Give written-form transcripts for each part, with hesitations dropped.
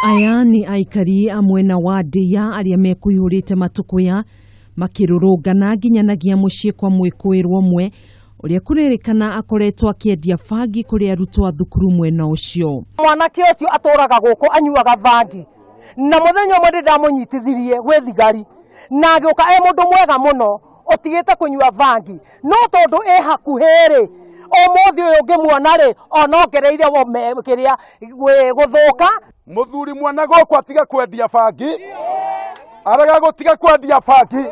Aya nĩ aikari a mwena wa Ndĩa arĩa mekũihũrĩte matũkũya makĩrũrũngana nginyanagia mũciĩ kwa mwĩkũĩrwo ũmwe ũrĩa kũrerĩkana akoretwo akĩendia bangi kũrĩ arutwo a thukuru mwena ũcio. Mwanake ũcio atũraga gũkũ anyuaga bangi na mũthenya ũmwe ndĩ ndamũnyitithirie gwĩ thigari na agĩũka e mũndũ mwega mũno ũtigĩte kũnyua bangi, no tondũ ĩ hakuhĩ rĩ ũmũthĩ ũyũ ngĩmuona rĩ onongereire kĩrĩa gũthũka. Muthuri mwana gũkũ atiga kwendia bangi, arega gũtiga kwendia bangi,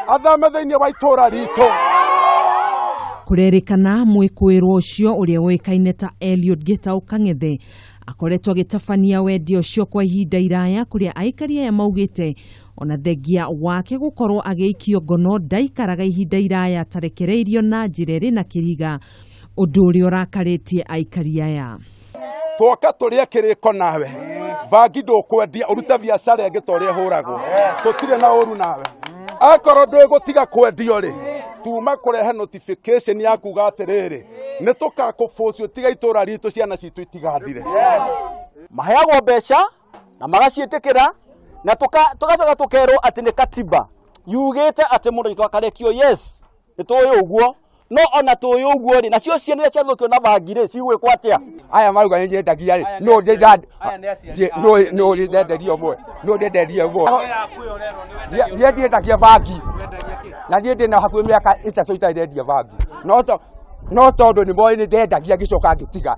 athame thĩinĩ wa itũra ritũ. Kũrerĩkana mwĩkũĩrwo ũcio ũrĩa ũĩkaine ta Eliud Gitau Kang'ethe akoretwo agĩtabania wendia ũcio kwa ihinda iraya, kũrĩa aikari aya maugĩte ona thengia wake gũkorwo agĩikio ngono ndaikaraga ihinda iraya atarekereirio na njĩra ĩrĩ na kĩriga, ũndũ ũrĩa ũrakarĩtie aikari aya. Twoka tũrĩe kĩrĩko nawe, bangi ndũkwendia, ũrute biacara ĩngĩ ta ũrĩa ĩhũragwo, tũtirĩ na ũru nawe. Akorwo ndwĩgũtiga kwendio rĩ, tuma kũrehe notification ya kuga atĩrĩrĩ, nĩ tũkakũbũcio, tiga itũra ritũ ciana citũ itigathire. Maheagwo mbeca na magaciĩtĩkĩra na tũgacoka tũkerwo atĩ nĩ katiba yugĩte atĩ mũndũ anyitwo akarekio. Yes, nĩ tũĩ ũguo, no ona tũĩ ũguo rĩ, nacio ciana iria ciathũkio na bangi rĩ cigwĩkwo atĩa? Aya maruga nĩ nyendagia rĩ, no ndĩndenderia ũmwe, no ndenderia ũmwe. Niĩ ndiendagia bangi na niĩ ndĩna hakuhĩ mĩaka 3 itarĩ ndendia bangi, no tondũ nĩ moĩ nĩ ndendagia ngĩcoka ngĩtiga.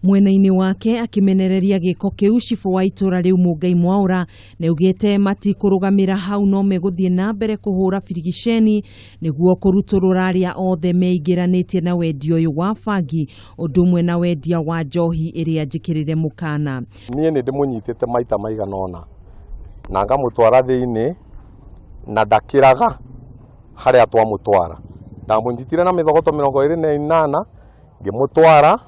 Mwena-inĩ wake akĩmenereria gĩko kĩu, cibũ wa itũra rĩu Mũngai Mwaũra nĩaugĩte matikũrũgamĩra hau, no megũthiĩ na mbere kũhũra birigiceni nĩguo kũrutũrũra arĩa othe meingĩranĩtie na wendia ũyũ wa bangi, ũndũ ũmwe na wendia wa njohi ĩrĩa njĩkĩrĩre mũkana. Niĩ nĩ ndĩmũnyitĩte maita maigana ũna na ngamũtwara thĩinĩ na ndakĩraga harĩa twamũtwara. Ndamũnyitire na mĩthogoto 28 ngĩmũtwara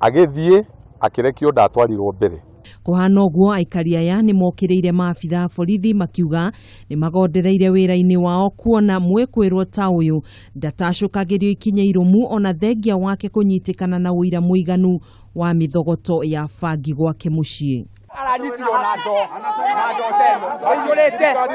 agĩthiĩ akĩrekio, ndatwarirwo mbere. Kũhana ũguo aikari aya nĩ mokĩrĩire maabitha a borithi makiuga nĩ magondereire wĩra-inĩ wao kuona mwĩkũĩrwo ta ũyũ ndatacũkagĩrio ikinya irũmu ona thengia wake kũnyitĩkana na ũira mũiganu wa mĩthogoto ya bangi gwake mũciĩ. Aranyitirwo na ndoo, na ndoo teno, aiyũrĩte.